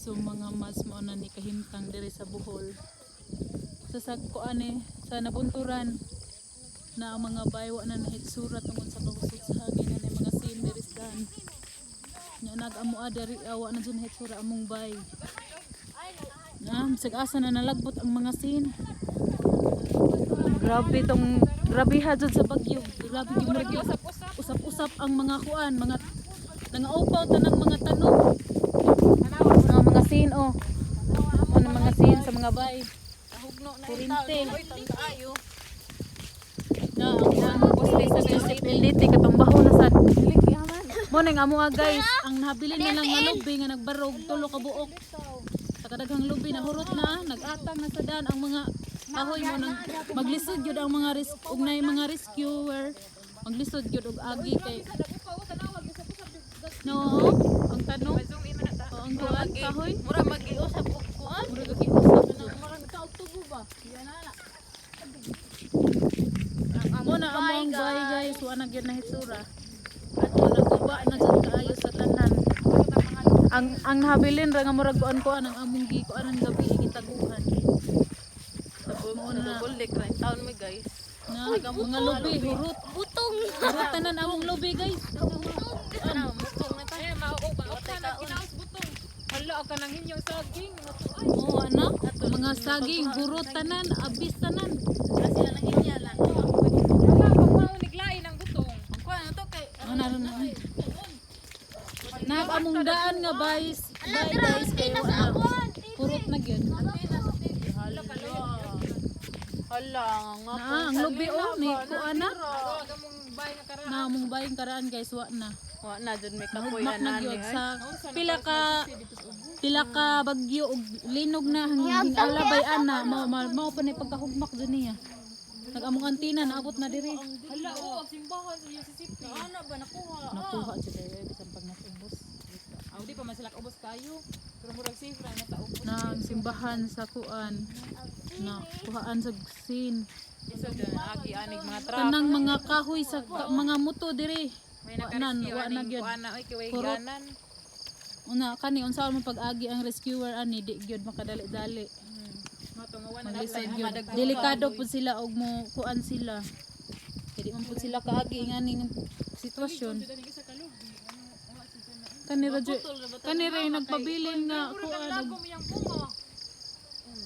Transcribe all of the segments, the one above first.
So mga mas mao na ni kahimtang diri sa Bohol. Sa sagkuan eh, sa nabunturan na ang mga baywa na nahitsura tungod sa kakusog sa hangin na mga scene diri sa daan. Nya nag-amoa diri awa na dyan nahitsura among bay. Na bisag asa na nalagbot ang mga scene. Grabe tong grabe ha jud sa bagyo. Grabe gyud, murag usap-usap ang mga kuan, mga nangaupaw tanang mga tanom. Mga scene oh. Ano mga scene sa mga bay. Hugno na. Kurinte. Oy, kaayo. Na ang poste sa Joseph LDT katong baho na sad. Mo ning amo ah, guys, ang nabilin na lang nga lubi nga nagbarog tulo ka buok. Sa kadaghang lubi na hurot na, nag-atang na sa daan ang mga kahoy mo nang maglisod gyud ang mga risk ug nay mga rescuer maglisod gyud og agi kay no ang tanong. O, ang kuan kahoy. Mura magiusap og kuan. Murag og giusap na. Mura ka og tubo ba? Yan na. Mo na among bay guys, wa na gyud na hitsura. Ato naguba na jud kaayo sa tanan. Ang nahabilin ra nga murag kuan kuan ang among gi kuan ang gabi gitaguan. Mo na Bulik ra in town mi, guys. Na mga lubi hurot. Butong. Hurot tanan among lubi, guys. Ano, mutong na tayo. Mauupa na kinaos butong. Hala ka nang hinyong saging. Oo ana, mga saging hurot tanan, abis tanan. Sila nang inya lang. Hala pang maunig lain ang butong. Ang kuan na to kay Ano na na. Nag among daan nga guys, bye guys kay wa na. Hurot na gyud. Hala nga. Na ang lubi oh, ni kuan na. Aga mong bay nga karaan. Na among baying karaan guys, wa na. Wa na jud may kapoy Nahugmak na anani. gyud sa pila ka bagyo og linog na hanggang alabay ana mao mao mao pa ni pagkahugmak jud niya. Nag-among antina naabot na diri. Hala oh, ang simbahan sa UCCP. Ana ba nakuha? Nakuha jud diri bisan pag nasubos. Aw di pa man sila ubos kayo. Pero murag safe ra na sa ubos. Na ang simbahan sa kuan na kuhaan sa sin. Isa dyan agi anig mga truck. Tanang mga kahoy sa mga muto diri. May Wa na naka-rescue wa na aning gyud. kuan na oy kiway Hurot. ganan. Una kani unsa man pag-agi ang rescuer ani di gyud makadali-dali. Matungawan na Maglisod gyud. Delikado pud sila og mo kuan sila. Kay di man pud sila kaagi nganing sitwasyon. Kani ra jud kani ra yung nagpabilin nga kuan Lago mo yang bunga.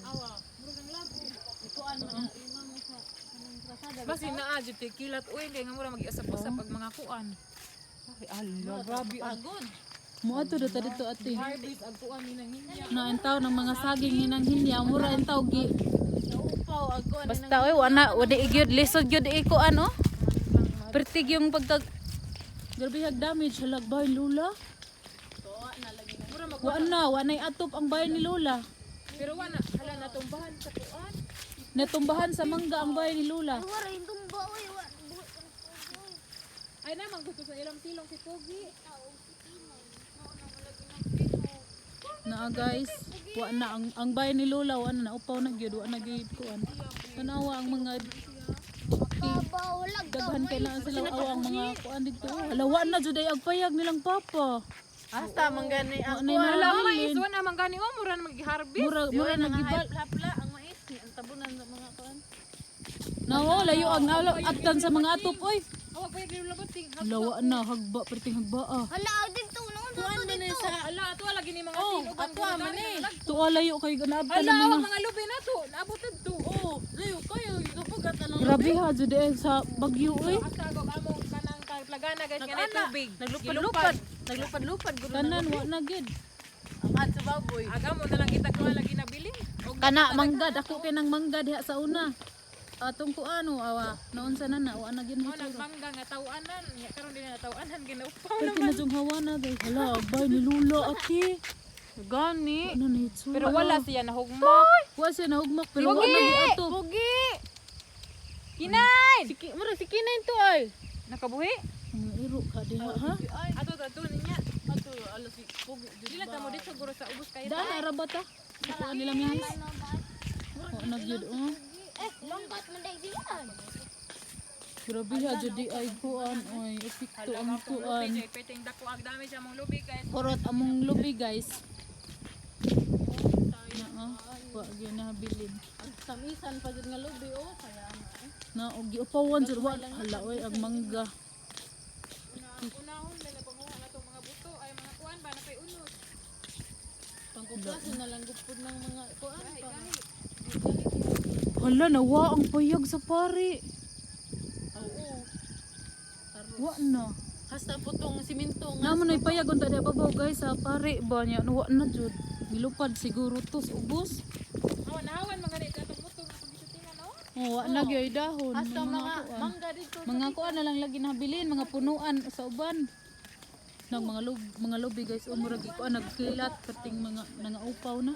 Awa, murag ang lago. Basi naa jud kay kilat uy kay nga mura magiusap-usap pag mga kuan. Ay ala, grabe ang Mo adto dito dito ate. harvest ag kuan ni nang hinya. Na ang taw ng mga saging ni nang hinya mura ang taw gi. Naupaw ang kuan. Basta oy wala wala gyud lisod gyud iko ano. Pertig yung pagka grabe hag damage halag bay Lola. Wa na, wa nay atop ang bahay ni Lola. Pero wala hala natumbahan sa kuan. Natumbahan sa mangga ang bahay ni Lola. Wala yung tumba oy. Ay na gusto sa ilang silong si Pogi. Na guys, wa na ang bahay ni Lola wa na naupaw na gyud, wa na gyud kuan. Tanawa ang mga Baba wala daghan kay lang sila awa ang mga kuan dito. Hala wa na jud ay agpayag nilang papa. Hasta man gani Wa ang na Hala mais nabilin. wala man gani oh mura na mag-harvest. Mura mura nagibal. hapla ang mais ni ang tabunan sa mga kuan. Nawo layo ang nalo abtan sa mga atop oy. Awa pa yung labating. Lawa na hagba perting hagba ah. Hala dito noon dito dito. Hala ato lagi ni mga silong. Ato man ni. Tuwa layo kay naabtan Hala ng awa mga mga lubi na to. Naabot to. Oh, layo kayo ikapugat anong Grabe ha jud eh sa bagyo oy. Asa agog among kanang plagana guys nga Nag-ana. tubig. Naglupad-lupad. Naglupad-lupad gud na. Tanan wa na gyud. Ang sa baboy. Aga mo na lang kita kuha lagi nabili. Og Kana mangga dako kay nang mangga diha sa una. Atong kuano awa noon sa nana wa na gyud mo mo. nagmangga nga tawanan. Nya karon din na tawanan ginaupaw Pero naman. kinadjong hawa na guys. Hala, bay ni Lula ate. Gani. Ano na itsura? Pero wala siya nahugmak. Wa siya nahugmak pero wa na gyud ato. Pugi. Kinay! Siki, mura si Kinain to ay. Nakabuhi? Mga iro ka diha ha. Ato ato niya. Ato ala si Pugi. Dili lang ta mo dito siguro sa ubos kayo. Daan ara ba ta? Sa kuan nila mihas. Wa na gyud oh. Eh, longkat man dai siya. Grabe ha jud di ay kuan oy epekto ang kuan. Lubi, Jay, piting dako ang dami siya mong lubi guys. Horot among lubi guys. ah. Wa gyud nahabilin. Ang samisan pa jud nga lubi oh, kaya nga eh. Na og giupawan jud wa hala oy ang mangga. Unahon na napanguha na itong mga buto ay mga kuan ba na pay unod. Pangkuplaso na lang gupod ng mga kuan pa. Hala nawa ang payag sa pare. Oo. Wa na. Hasta po tong simento nga. Namo na payag unta di babaw guys sa pare ba niya wa na jud. Nilupad siguro to sa ubos. Hawan hawan mga ni katong buto nga itong gisutingan oh. Oh, wa na gyud dahon. Hasta mga kuan. mangga dito. Mga kuan na lang lagi nabilin, mga punuan sa uban. Nang mga lubi guys, umurag ikuan nagkilat perting mga nangaupaw na.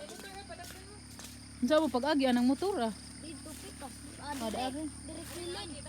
Unsa mo pag-agi anang motor ah? Dito pikas. Ah, Ada dire. Dire kilid.